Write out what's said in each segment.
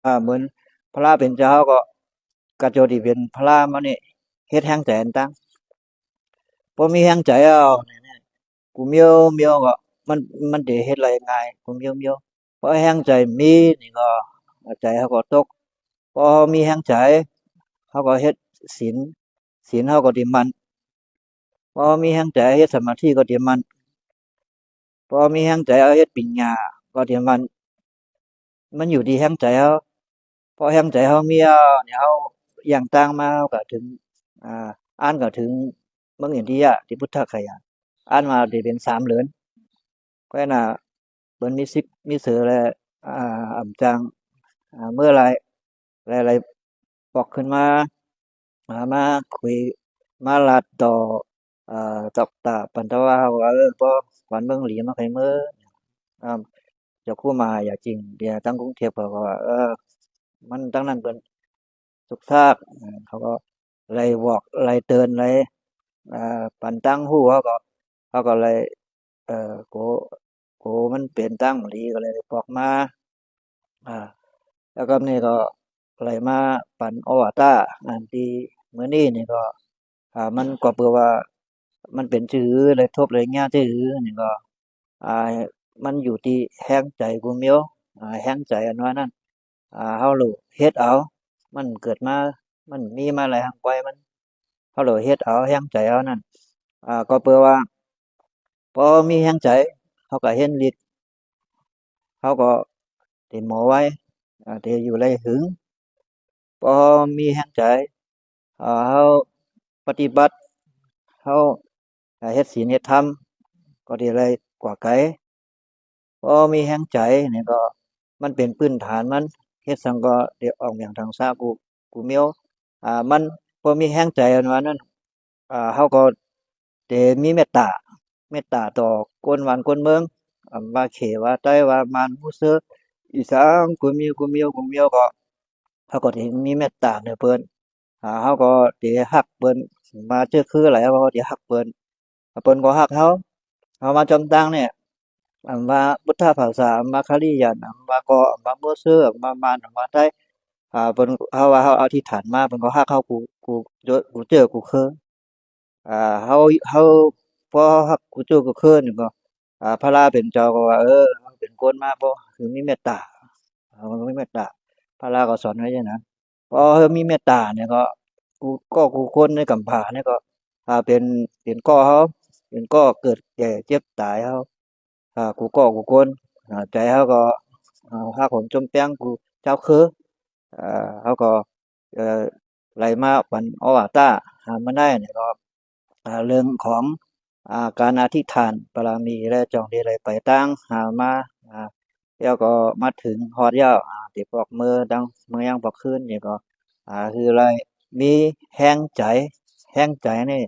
ອາ ເໝືອນພະລາເປັນເຈົ້າເຮົາກໍ ກະໂຈທີ່ເປັນພະລາມານີ້ ເຮັດແຮງໃຈອັນຕັ້ງ ບໍ່ມີແຮງໃຈເອົາ ກູມຽວມຽວກໍ ມັນ ມັນຈະເຮັດໄດ້ງ່າຍ ກູມຽວມຽວ ພໍແຮງໃຈມີນີ້ກໍ ໃຈເຮົາກໍຕົກ ພໍເຮົາມີແຮງໃຈ ເຮົາກໍເຮັດສິນ ສິນເຮົາກໍຈະໝັ້ນ ພໍເຮົາມີແຮງໃຈເຮັດສະມາທິກໍຈະໝັ້ນ ພໍເຮົາມີແຮງໃຈເຮົາເຮັດປັນຍາກໍຈະໝັ້ນ ມັນຢູ່ທີ່ແຮງໃຈເຮົາ ພໍແຮງໃຈເຮົາມີແລ້ວນີ້ ເຮົາຢ່າງຕ່າງມາ ເຮົາກໍເຖິງ ອາ ອ່ານກໍເຖິງເມືອງອິນເດຍ ທີ່ພຸດທະກະຍາ ອ່ານມາໄດ້ເປັນສາມເລີນ ແຂວນນະ ເພິ່ນມີສິກມີເສີແລະ ອາ ອຳຈາງ ອາ ເມີຫຼາຍ ແລະ ໄລ່ປອກຂຶ້ນມາ ອາ ມາຄຸຍ ມາລາດຕໍ່ ອາ ຕອກຕາປັນຕະວາ ເຮົາວ່າ ເອີ ບໍ່ ກວນເບິ່ງຫຼີມາໄຄເມີ ອາ ເຈົ້າຄູມາຢາຈິງ ທີ່ທາງກຸງເທບເຂົາກໍວ່າ ເອີ ມັນ ທາງນັ້ນເພິ່ນ ສຸກຊາກ ເຂົາກໍໄລ່ບອກໄລ່ເຕືອນໄລ່ ອາ ປັນຕັ້ງຮູ້ ເຮົາກໍ ເຮົາກໍໄລ່ ເອີ ໂກ ໂກມັນເປັນຕັ້ງດີ ກໍເລີຍບອກມາ ອາ ແລ້ວກໍນີ້ກໍໄລ່ມາປັນໂອວາຕາ ອັນທີ່ມື້ນີ້ນີ້ກໍ ອາ ມັນກໍເພື່ອວ່າ ມັນເປັນຈື່ໄດ້ທົບໄດ້ຍາຈື່ນີ້ກໍ ອາ ມັນຢູ່ທີ່ແຮງໃຈກູມຽວ ອາ ແຮງໃຈອັນວ່ານັ້ນ ອາ ເຮົາໂລເຮັດເອົາ ມັນເກີດມາ ມັນມີມາແລ້ວ ຮັງໄວມັນ ເຮົາໂລເຮັດເອົາແຮງໃຈເຮົານັ້ນ ອາ ກໍເພື່ອວ່າ ພໍເຮົາມີແຮງໃຈ ເຮົາກໍເຫັນລິດ ເຮົາກໍໄດ້ໝໍໄວ ອາ ໄດ້ຢູ່ໄດ້ຫຶງ ພໍເຮົາມີແຮງໃຈ ເຮົາປະຕິບັດ ເຮົາເຮັດສິນເຮັດທຳ ກໍໄດ້ໄດ້ກວ່າໄກ ພໍມີແຮງໃຈນີ້ກໍ ມັນເປັນພື້ນຖານມັນ ເຮັດສັງກໍໄດ້ອອກຫຍັງທັງສາກູ ກູມຽວ ອາ ມັນ ພໍມີແຮງໃຈອັນວ່ານັ້ນ ອາ ເຮົາກໍໄດ້ມີເມດຕາ ເມດຕາຕໍ່ຄົນບ້ານຄົນເມືອງ ອາ ວ່າເຂວ່າໄຕວ່າມານ ມູເຊີ ອີສານ ກູມຽວ ກູມຽວ ກູມຽວ ກໍ ເຮົາກໍໄດ້ມີເມດຕາໃຫ້ເພິ່ນ ອາ ເຮົາກໍໄດ້ຮັກເພິ່ນ ມາເຈີຄືຫຼາຍ ເຮົາກໍໄດ້ຮັກເພິ່ນ ເພິ່ນກໍຮັກເຮົາ ເຮົາມາຈອມຕ່າງນີ້ ອຳວ່າພຸດທະພາສາ ອຳວ່າຄາລີຢັນ ອຳວ່າກໍ ອຳວ່າມູເຊີ ອຳວ່າມານ ອຳວ່າໄຕ ອາ ເພິ່ນ ເຮົາວ່າເຮົາອະທິຖານມາ ເພິ່ນກໍຮັກເຮົາ ກູ ກູ ກູເຈີ ກູເຄີ ອາ ເຮົາ ເຮົາ ພໍເຮົາຮັກກູເຈີ ກູເຄີນີ້ກໍ ອາ ພະລາເປັນເຈົ້າກໍວ່າ ເອີ ເຮົາເປັນຄົນມາ ບໍ່ ຄືມີເມດຕາ ເຮົາມີເມດຕາ ພະລາກໍສອນໄວ້ຈັ່ງນັ້ນ ພໍເຮົາມີເມດຕານີ້ກໍ ກູກໍ ກູຄົນໃນກຳພານີ້ກໍ ອາ ເປັນ ເປັນກໍເຮົາ ເປັນກໍເກີດແກ່ເຈັບຕາຍເຮົາ ອາ ກູກໍ ກູຄົນ ອາ ໃຈເຮົາກໍ ອາ ຮັກຫອມຈົມແປງ ກູເຈົ້າຄື ອາ ເຮົາກໍ ເອີ ໄລ່ມາປັນໂອວາຕາ ອາ ມາໄດ້ນີ້ກໍ ອາ ເລື່ອງຂອງ ອາ ການອະທິຖານບາລະມີ ແລະ ຈ່ອງທີ່ໄດ້ໄປຕ່າງ ອາ ມາ ອາ ແລ້ວກໍມາເຖິງຮອດແລ້ວ ອາ ທີ່ພວກເມືອຕັ້ງເມືອຍັງພວກຄືນນີ້ກໍ ອາ ຄືໄດ້ມີແຮງໃຈ ແຮງໃຈນີ້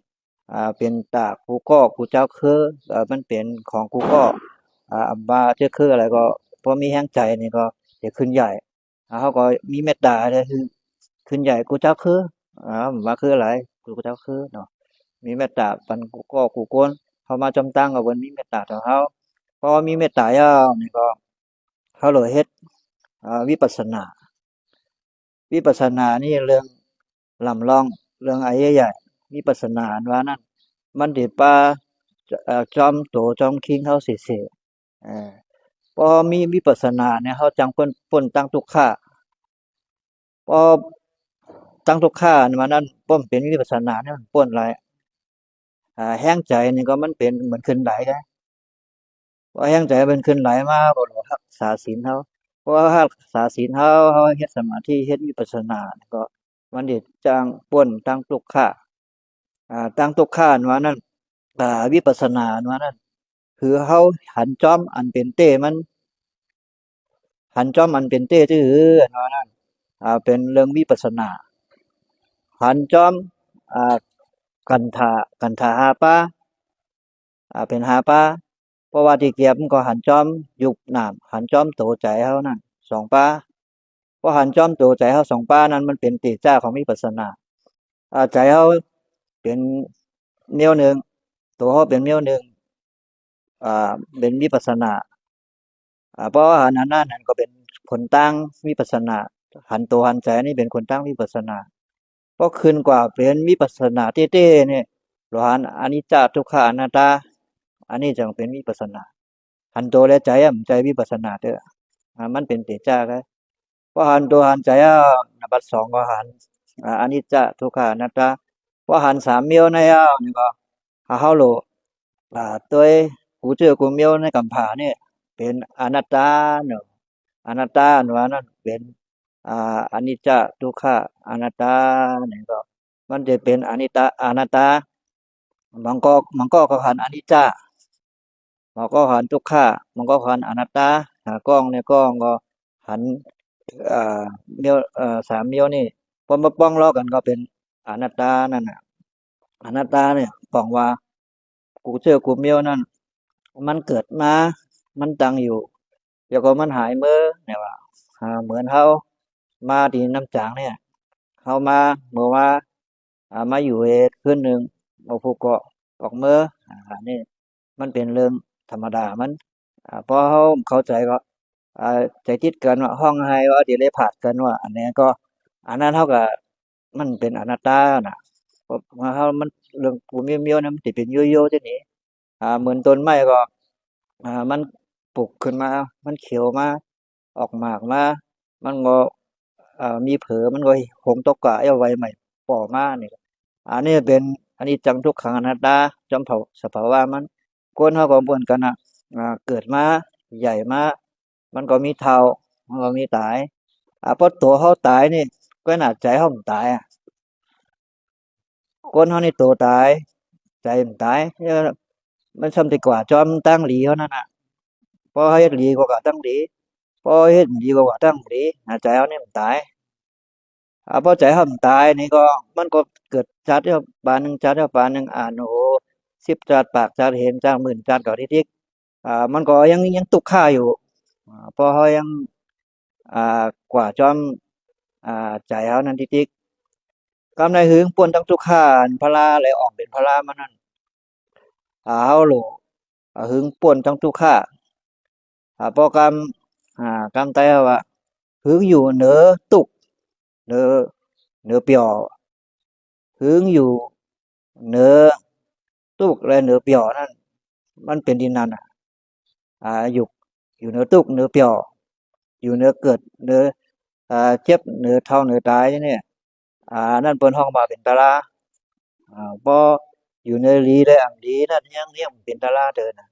ອາ ເປັນຕາກູກໍ ກູເຈົ້າຄື ອາ ມັນເປັນຂອງກູກໍ ອາ ອຳວ່າເຈົ້າຄືອະໄລກໍ ພໍມີແຮງໃຈນີ້ກໍຈະຂຶ້ນໃຫຍ່ ອາ ເຮົາກໍມີເມດຕາແລ້ວຄື ຄືນໃຫຍ່ ກູເຈົ້າຄື ອາ ວ່າຄືອະໄລ ກູເຈົ້າຄືເນາະ ມີເມດຕາປັນກູກໍ ກູຄົນ ເຮົາມາຈອມຕັ້ງກໍເພິ່ນມີເມດຕາຕໍ່ເຮົາ ພໍເຮົາມີເມດຕາແລ້ວນີ້ກໍ ເຮົາໂລເຮັດ ອາ ວິປັດສະນາ ວິປັດສະນານີ້ເລື່ອງລຳລອງ ເລື່ອງອາຍະຍະ ວິປັດສະນາອັນວ່ານັ້ນ ມັນຊິປາ ອາ ຈອມໂຕຈອມຄີງເຮົາເສຍໆ ເອີ ພໍເຮົາມີວິປັດສະນານີ້ ເຮົາຈັ່ງພົ້ນ ພົ້ນທັງທຸກຂະ ພໍທັງທຸກຂະອັນວ່ານັ້ນ ພໍເປັນວິປັດສະນານີ້ມັນພົ້ນຫຼາຍ ອາ ແຮງໃຈນີ້ກໍມັນເປັນເໝືອນຂຶ້ນໄດເດ້ ພໍແຮງໃຈມັນຂຶ້ນໄດມາ ເຮົາກໍຮັກສາສິນເຮົາ ເພາະວ່າເຮົາຮັກສາສິນເຮົາ ເຮົາເຮັດສະມາທິ ເຮັດວິປັດສະນາ ກໍມັນຊິຈັ່ງພົ້ນທັງທຸກຂະ ອາ ທັງທຸກຂະອັນວ່ານັ້ນ ອາ ວິປັດສະນາອັນວ່ານັ້ນ ຄືເຮົາຫັນຈອມອັນເປັນເຕມັນ ຫັນຈອມອັນເປັນເຕຈື່ອັນວ່ານັ້ນ ອາ ເປັນເລື່ອງວິປັດສະນາ ຫັນຈອມ ອາ ກັນທະ ກັນທະຫ້າປາ ອາ ເປັນຫ້າປາ ເພາະວ່າທີ່ກຽມກໍຫັນຈອມ ຍຸບນາມ ຫັນຈອມໂຕໃຈເຮົານັ້ນສອງປາ ພໍຫັນຈອມໂຕໃຈເຮົາສອງປານັ້ນ ມັນເປັນເຕຈາຂອງວິປັດສະນາ ອາ ໃຈເຮົາເປັນແນວໜຶ່ງ ໂຕເຮົາເປັນແນວໜຶ່ງ ອາ ເປັນວິປັດສະນາ ອາ ເພາະວ່າອັນນັ້ນນັ້ນກໍເປັນຜົນຕ່າງວິປັດສະນາ ຫັນໂຕຫັນໃຈນີ້ເປັນຄົນທາງວິປັດສະນາ. ພໍຂຶ້ນກວ່າເປັນວິປັດສະນາແທ້ໆນີ້ ລະຫັນອະນິດຈະ ທຸກຂະ ອະນັດຕາ ອັນນີ້ຈຶ່ງເປັນວິປັດສະນາ. ຫັນໂຕແລະໃຈ ອາ ມັນໃຈວິປັດສະນາເດີ້ ອາ ມັນເປັນເຕຈະເດີ້. ພໍຫັນໂຕຫັນໃຈແລ້ວ ນະບັດສອງກໍຫັນ ອາ ອະນິດຈະ ທຸກຂະ ອະນັດຕາ. ພໍຫັນສາມມຽວນັ້ນແລ້ວນີ້ກໍ ຖ້າເຮົາໂລ ອາ ໂດຍກູເຈີກູມຽວໃນກຳພານີ້ເປັນອະນັດຕາເນາະ. ອະນັດຕາອັນວ່ານັ້ນເປັນ ອາ ອະນິດຈະ ທຸກຂະ ອະນັດຕານີ້ກໍ ມັນຈະເປັນອະນິດຕາ ອະນັດຕາ. ບາງກໍ ບາງກໍກໍຫັນອະນິດຈະ ບາງກໍຫັນທຸກຂະ ບາງກໍຫັນອະນັດຕາ. ຖ້າກ້ອງນີ້ ກ້ອງກໍຫັນ ເອີ ມຽວ ເອີ ສາມມຽວນີ້ ພໍມາປ້ອງເລາະກັນກໍເປັນອະນັດຕານັ້ນນະ. ອະນັດຕານີ້ປອງວ່າ ກູເຈີກູມຽວນັ້ນ ມັນເກີດມາ ມັນຕັ້ງຢູ່ ແລ້ວກໍມັນຫາຍເມີ. ແບບວ່າ ອາ ເໝືອນເຮົາມາທີ່ນ້ຳຈາງນີ້ ເຮົາມາ ເມື່ອວ່າ ອາ ມາຢູ່ເຮັດຄືນໜຶ່ງ ບໍ່ຜູ້ກໍອອກເມີ ອາ ອັນນີ້ມັນເປັນເລື່ອງທຳມະດາມັນ. ອາ ພໍເຮົາເຂົ້າໃຈກໍ ອາ ໃຈຕິດກັນວ່າ ຮ້ອງໄຫ້ວ່າ ເດເລພາດກັນວ່າ ອັນນີ້ກໍ ອັນນັ້ນເຮົາກໍ ມັນເປັນອະນັດຕານະ. ເພາະວ່າເຮົາ ມັນເລື່ອງກູມຽວໆນະ ມັນຊິເປັນໂຍໂຍ່ຈັ່ງນີ້. ອາ ເໝືອນຕົ້ນໄມ້ກໍ ອາ ມັນປຸກຂຶ້ນມາ ມັນຂຽວມາ ອອກໝາກມາ ມັນກໍ ອາ ມີເຜີ ມັນກໍຫົງຕົກກະ ເອົາໃບໃໝ່ປໍ້ມານີ້. ອັນນີ້ເປັນອະນິດຈັງ ທຸກຂັງ ອະນັດຕາ ຈອມເຜົ່າສະພາວະມັນ. ຄົນເຮົາກໍເໝືອນກັນນະ ອາ ເກີດມາ ໃຫຍ່ມາ ມັນກໍມີເຖົ້າ ມັນກໍມີຕາຍ. ອາ ພໍໂຕເຮົາຕາຍນີ້ ກໍໜ້າໃຈເຮົາມັນຕາຍອະ. ຄົນເຮົານີ້ໂຕຕາຍ ໃຈມັນຕາຍ ມັນຊ່ຳໄດ້ກວ່າຈອມທາງດີເທົ່ານັ້ນນະ. ພໍເຮັດດີກໍກວ່າທາງດີ ພໍເຮັດບໍ່ດີກໍກວ່າທາງບໍ່ດີ ໃຈເຮົານີ້ມັນຕາຍ. ອາ ພໍໃຈເຮົາມັນຕາຍນີ້ກໍ ມັນກໍເກີດຊາດເດີ ປານໜຶ່ງຊາດເດີ ປານໜຶ່ງ ອາ ໂຫ ສິບຊາດ ປາກຊາດ ເຫັນຊາດ ໝື່ນຊາດກໍຕິດໆ ອາ ມັນກໍຍັງ ຍັງທຸກຂະຢູ່ ອາ ເພາະເຮົາຍັງ ອາ ກວ່າຈອມ ອາ ໃຈເຮົານັ້ນຕິດໆ. ກຳໃດຫຶງປົນທັງທຸກຂະ ອັນພະລາ ແລະອອກເປັນພະລາມານັ້ນ ອາ ເຮົາໂລ ອາ ຫຶງປົນທັງທຸກຂະ. ອາ ເພາະກຳ ອາ ກຳໃຕ້ເຮົາວ່າ ຫຶງຢູ່ເໜືອທຸກ ເໜືອ ເໜືອປ່ຽວ ຫຶງຢູ່ເໜືອທຸກ ແລະເໜືອປ່ຽວນັ້ນ ມັນເປັນທີ່ນັ້ນນະ. ອາ ຢູ່ ຢູ່ເໜືອທຸກເໜືອປ່ຽວ ຢູ່ເໜືອເກີດເໜືອ ອາ ເຈັບ ເໜືອເຖົ້າເໜືອຕາຍນີ້ ອາ ນັ້ນເພິ່ນຮ້ອງວ່າເປັນຕາລາ. ອາ ບໍ່ຢູ່ເໜືອດີ ແລະອຳດີນັ້ນ ຍັງ ຍັງເປັນຕາລາເດີນະ.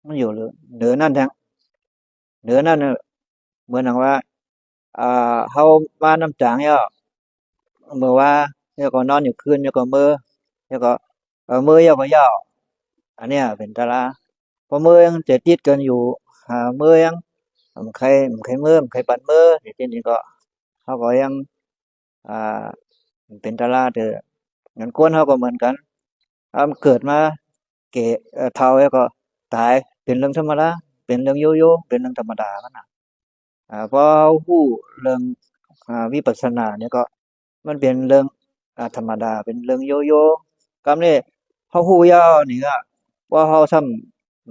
ມັນຢູ່ເໜືອນັ້ນແທ້ ເໜືອນັ້ນ ເໝືອນຫຍັງວ່າ ອາ ເຮົາມານ້ຳຈາງແລ້ວ ເມື່ອວານ ແລ້ວກໍນອນຢູ່ຄືນ ແລ້ວກໍເມີ ແລ້ວກໍ ເອີ ເມີແລ້ວກໍຢາວ ອັນເນີ້ຍເປັນຕາລາ. ເພາະເມີຍັງຈະຕິດກັນຢູ່ ຫາເມີຍັງ ມັນໄຄ ມັນໄຄເມີ ມັນໄຄປັນເມີ ຈັ່ງຊີ້ກໍ ເຮົາກໍຍັງ ອາ ເປັນຕາລາເດີ. ເງິນກວນເຮົາກໍເໝືອນກັນ ເຮົາເກີດມາ ແກ່ ເອີ ເຖົ້າແລ້ວກໍຕາຍ ເປັນເລື່ອງທຳມະດາ ເປັນເລື່ອງໂຍໂຍ່ ເປັນເລື່ອງທຳມະດາມັນນະ. ອາ ພໍເຮົາຮູ້ເລື່ອງ ອາ ວິປັດສະນານີ້ກໍ ມັນເປັນເລື່ອງ ອາ ທຳມະດາ ເປັນເລື່ອງໂຍໂຍ່. ກຳນີ້ເຮົາຮູ້ແລ້ວນີ້ ອາ ພໍເຮົາຊ້ຳ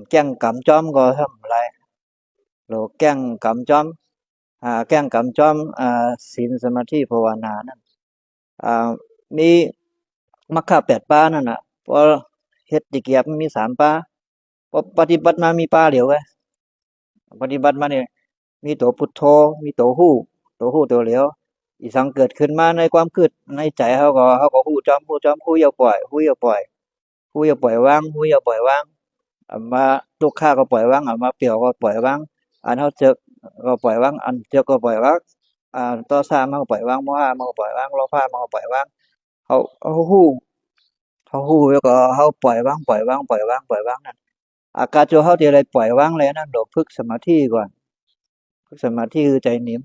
ແກ້ງກຳຈອມກໍຊ້ຳຫຼາຍ ໂລ ແກ້ງກຳຈອມ ອາ ແກ້ງກຳຈອມ ອາ ສິນ ສະມາທິ ພາວະນານັ້ນ ອາ ມີມັກຄະແປດປານັ້ນນະ ພໍເຮັດຕະກຽບມັນມີສາມປາ ພໍປະຕິບັດມາມີປາດຽວເວີຍ. ປະຕິບັດມານີ້ມີໂຕພຸດໂທ ມີໂຕຮູ້ ໂຕຮູ້ໂຕຫຼຽວ. ອີສັງເກີດຂຶ້ນມາໃນຄວາມຄິດໃນໃຈເຮົາກໍ ເຮົາກໍຮູ້ຈອມ ຮູ້ຈອມ ຮູ້ຢ່າປ່ອຍ ຮູ້ຢ່າປ່ອຍ ຮູ້ຢ່າປ່ອຍວາງ ຮູ້ຢ່າປ່ອຍວາງ. ອາ ມາທຸກຂະກໍປ່ອຍວາງ ອາ ມາປ່ຽວກໍປ່ອຍວາງ ອັນເຮົາເຈິກກໍປ່ອຍວາງ ອັນເຈິກກໍປ່ອຍວາງ ອາ ໂທສະມາກໍປ່ອຍວາງ ໂມຫະມາກໍປ່ອຍວາງ ໂລພະມາກໍປ່ອຍວາງ. ເຮົາ ເຮົາຮູ້ ເຮົາຮູ້ແລ້ວກໍເຮົາປ່ອຍວາງ ປ່ອຍວາງ ປ່ອຍວາງ ປ່ອຍວາງນັ້ນ. ອາ ການທີ່ເຮົາຈະໄດ້ປ່ອຍວາງໄດ້ນັ້ນ ຕ້ອງຝຶກສະມາທິກ່ອນ. ຝຶກສະມາທິຄືໃຈໜິມ.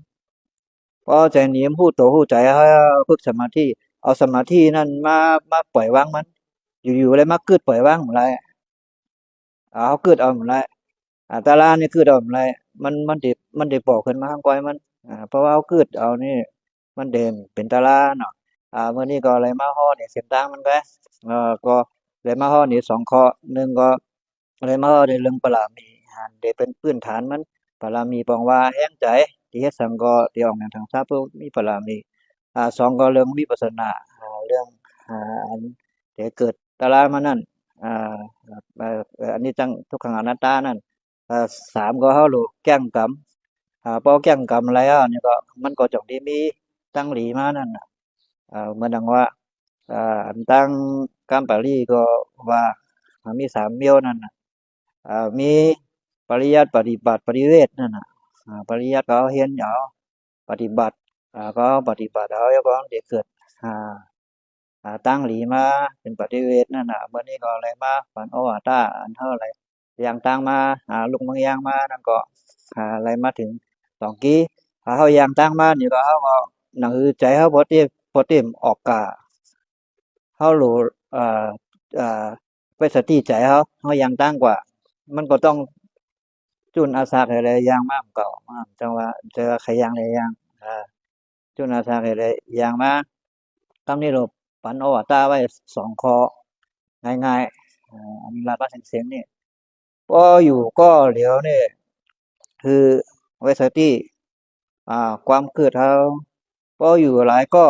ພໍໃຈໜິມ ຮູ້ໂຕຮູ້ໃຈ ເຮົາຝຶກສະມາທິ ເອົາສະມາທິນັ້ນມາ ມາປ່ອຍວາງມັນ. ຢູ່ໆແລ້ວມາກຶດປ່ອຍວາງບໍ່ໄດ້. ອາ ເຮົາກຶດເອົາມັນແຫຼະ ອາ ຕາລານີ້ກຶດເອົາມັນແຫຼະ ມັນ ມັນຊິ ມັນຊິປໍຂຶ້ນມາທາງກ້ອຍມັນ. ອາ ເພາະວ່າເຮົາກຶດເອົານີ້ ມັນເປັນ ເປັນຕາລາເນາະ. ອາ ມື້ນີ້ກໍໄດ້ມາຮອດໃນເສັ້ນທາງມັນໄປ ເອີ ກໍໄດ້ມາຮອດໃນສອງຂໍ້ ໜຶ່ງກໍໄດ້ມາຮອດໃນເລື່ອງປາລະມີ ອັນທີ່ເປັນພື້ນຖານມັນ ປາລະມີປອງວ່າແຮງໃຈ ທີ່ເຮັດສັງກໍທີ່ອອກແນວທາງສາມ ເພື່ອມີບາລະມີ ອາ ສອງກໍເລື່ອງວິປັດສະນາ ອາ ເລື່ອງ ອາ ອັນທີ່ເກີດຕາລາງມານັ້ນ ອາ ອາ ອະນິດຈັງ ທຸກຂັງ ອະນັດຕານັ້ນ ອາ ສາມກໍເຮົາຮູ້ແຈ້ງກຳ ອາ ພໍແຈ້ງກຳແລ້ວນີ້ກໍ ມັນກໍຈົ່ງໄດ້ມີທັງດີມານັ້ນນະ ອາ ເໝືອນດັ່ງວ່າ ອາ ອັນທາງກຳປາລີກໍວ່າ ອາ ມີສາມແນວນັ້ນນະ ອາ ມີປະລິຍັດ ປະຕິບັດ ປະຕິເວດນັ້ນນະ ອາ ປະລິຍັດກໍເຮົາຮຽນເອົາ ປະຕິບັດ ອາ ກໍເຮົາປະຕິບັດເອົາ ແລ້ວກໍເຮົາໄດ້ເກີດ ອາ ອາ ຕັ້ງດີມາເປັນປະຕິເວດນັ້ນນະ ມື້ນີ້ກໍເລີຍມາປັນໂອວາທະ ອັນເຮົາໄດ້ຍ່າງຕາງມາ ອາ ລຸກເມືອງຍາງມານັ້ນກໍ ອາ ໄດ້ມາເຖິງດອງກີ ຖ້າເຮົາຍ່າງຕາງມານີ້ກໍ ເຮົາກໍໜັງສືໃຈເຮົາບໍ່ເຕັມ ບໍ່ເຕັມອອກກະ ເຮົາຮູ້ ເອີ ເອີ ໄວ້ສະຕິໃຈເຮົາ ເຮົາຍ່າງຕາງກວ່າ ມັນກໍຕ້ອງຈູນອາສາກໃຫ້ໄດ້ຍ່າງມາເກົ່າ ຈັ່ງວ່າ ແຕ່ວ່າໃຄຍ່າງໄດ້ຍ່າງ ອາ ຈູນອາສາກໃຫ້ໄດ້ຍ່າງມາ ຕາມນີ້ໂລດ ປັນໂອວາທະໄວ້ສອງຂໍ້ງ່າຍໆ ເອີ ອັນລາດມາເສັງໆນີ້ ພໍຢູ່ກໍຫຼຽວນີ້ ຄືໄວ້ສະຕິ ອາ ຄວາມຄຶດເຮົາ ພໍຢູ່ຫຼາຍກໍ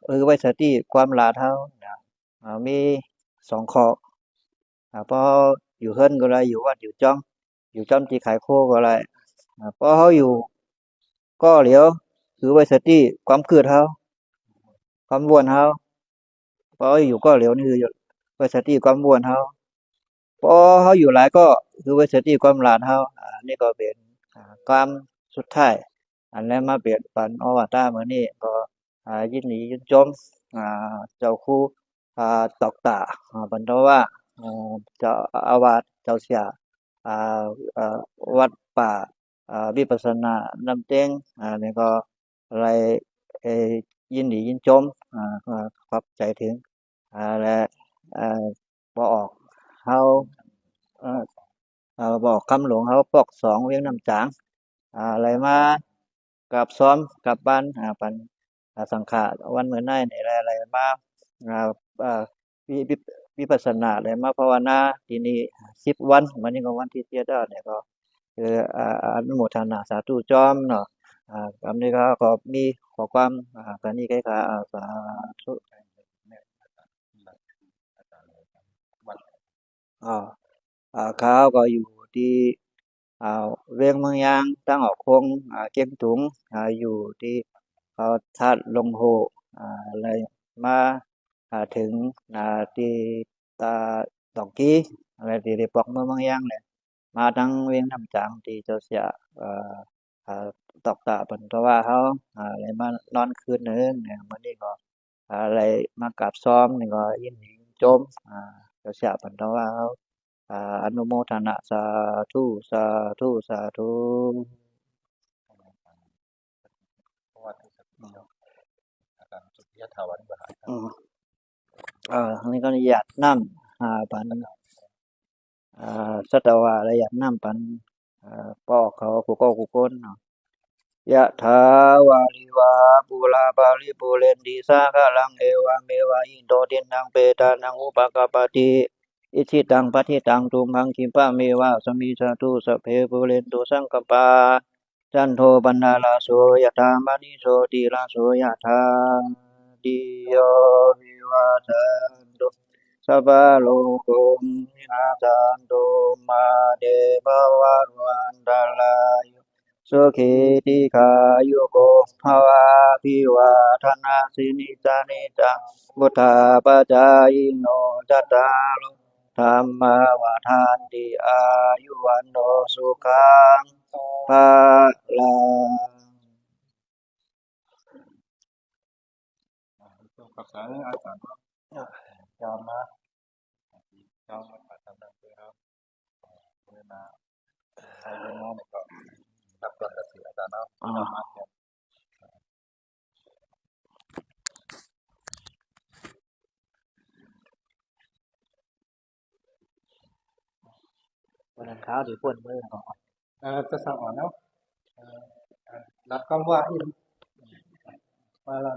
ຄືໄວ້ສະຕິຄວາມຫຼາດເຮົານະ ອາ ມີສອງຂໍ້ ອາ ພໍເຮົາຢູ່ເຮືອນກໍໄດ້ ຢູ່ວັດຢູ່ຈອມ ຢູ່ຈອມທີ່ຂາຍໂຄກໍໄດ້ ອາ ພໍເຮົາຢູ່ກໍຫຼຽວ ຄືໄວ້ສະຕິຄວາມຄຶດເຮົາ ຄວາມວົນເຮົາ ພໍເຮົາຢູ່ກໍຫຼຽວນີ້ ຄືໄວ້ສະຕິຄວາມວົນເຮົາ ພໍເຮົາຢູ່ຫຼາຍກໍ ຄືໄວ້ສະຕິຄວາມຫຼາດເຮົາ ອາ ນີ້ກໍເປັນ ອາ ຄຳສຸດທ້າຍ ອັນແລະມາເປັນປັນໂອວາທະມື້ນີ້ ກໍ ອາ ຍິນດີຍິນຊົມ ອາ ເຈົ້າຄູ ອາ ຕອກຕາ ອາ ບັນທະວະ ອາ ເຈົ້າອາວາດ ເຈົ້າເສຍ ອາ ອາ ວັດປ່າ ອາ ວິປັດສະນານ້ຳເຕັງ ອາ ນີ້ກໍໄດ້ ເອີ ຍິນດີຍິນຊົມ ອາ ຂອບໃຈເຖິງ ອາ ແລະ ອາ ບໍ່ອອກເຮົາ ເອີ ເອີ ບໍ່ອອກຄຳຫຼວງເຮົາ ປອກສອງ ວຽງນ້ຳຈາງ ອາ ໄດ້ມາກາບຊອມ ກາບບ້ານ ອາ ປັນ ອາ ສັງຂະ ວັນມື້ໃນນີ້ ໄດ້ ໄດ້ມາ ອາ ອາ ວິ ວິ ວິປັດສະນາ ໄດ້ມາພາວະນາທີ່ນີ້ສິບວັນ ມື້ນີ້ກໍວັນທີເຈັດແລ້ວ ນີ້ກໍ ຄື ອາ ອະນຸໂມທະນາສາທຸຈອມເນາະ ອາ ກຳນີ້ກໍ ກໍມີຂໍ້ຄວາມ ອາ ການນີ້ໄກຄະ ອາ ສາທຸ ອາ ອາ ຂ້າພະເຈົ້າກໍຢູ່ທີ່ ອາ ວຽງເມືອງຍາງ ທາງອອກໂຂງ ອາ ກຽງຕຸງ ອາ ຢູ່ທີ່ ອາ ທາດລົງໂຮ ອາ ໄດ້ມາ ອາ ເຖິງ ອາ ທີ່ຕາດອກກີ ແລະ ທີ່ໄດ້ປອກເມືອງເມືອງຍາງ ແລະ ມາທາງວຽງນ້ຳຈາງທີ່ເຈົ້າເສຍ ເອີ ເອີ ຕອກຕາປັນທະວາເຮົາ ອາ ໄດ້ມານອນຄືນໜຶ່ງ ມື້ນີ້ກໍ ອາ ໄດ້ມາກາບຊອມ ນີ້ກໍຍິນດີຊົມ ອາ ເຈົ້າເສຍປັນທະວາເຮົາ ອາ ອະນຸໂມທະນາ ສາທຸ ສາທຸ ສາທຸ. ອືມ ເອີ ອັນນີ້ກໍອະນຸຍາດນຳ ອາ ປັນ ອາ ສັດຕະວາ ແລະ ຍາດນຳປັນ ອາ ພໍ່ເຂົາ ຜູ້ເກົ່າຜູ້ຄົນເນາະ. ຍະຖາ ວາລິວະຫາ ປູລາ ປະລິປູເຣນຕິ ສາຄະລັງ ເອວະເມວະ ອິໂຕ ທິນນັງ ເປຕານັງ ອຸປະກັບປະຕິ ອິຊິຕັງ ປັດຖິຕັງ ຕຸມຫັງ ຂິບປະເມວະ ສະມິດສະຕຸ ສັບເພ ປູເຣນຕຸ ສັງກະປາ ຈັນໂທ ປັນນະລະໂສ ຍະຖາ ມະນີ ໂຊຕິລະໂສ ຍະຖາ ຕິໂຍ ວິວາຈັນຕຸ ສັບພະໂລໂກ ວິນາສັນຕຸ ມາເຕ ພະວັດວັນຕະລາໂຍ ສຸຂີ ດີຄາຍຸໂກ ພະວະ ອະພິວາທະນະສີລິສະນິດຈັງ ວຸດທາປະຈາຍິໂນ ຈັດຕາໂລ ທຳມາ ວັດທັນຕິ ອາຍຸ ວັນໂນ ສຸຂັງ ພະລັງ. ຂອບໃຈອາຈານເນາະ ເຈົ້າມາ ເຈົ້າມາສອນນຳເຮົາ ເວລາໃຫ້ເພິ່ນມານີ້ກໍ ຮັບກວນກະສິອາຈານເນາະ ເຈົ້າມາ ວັນອັງຄານທີ່ເພິ່ນເມືອ ເອີ ຈະສະອອນເນາະ ເອີ ລັດຄຳວ່າອີກ ວ່າລະ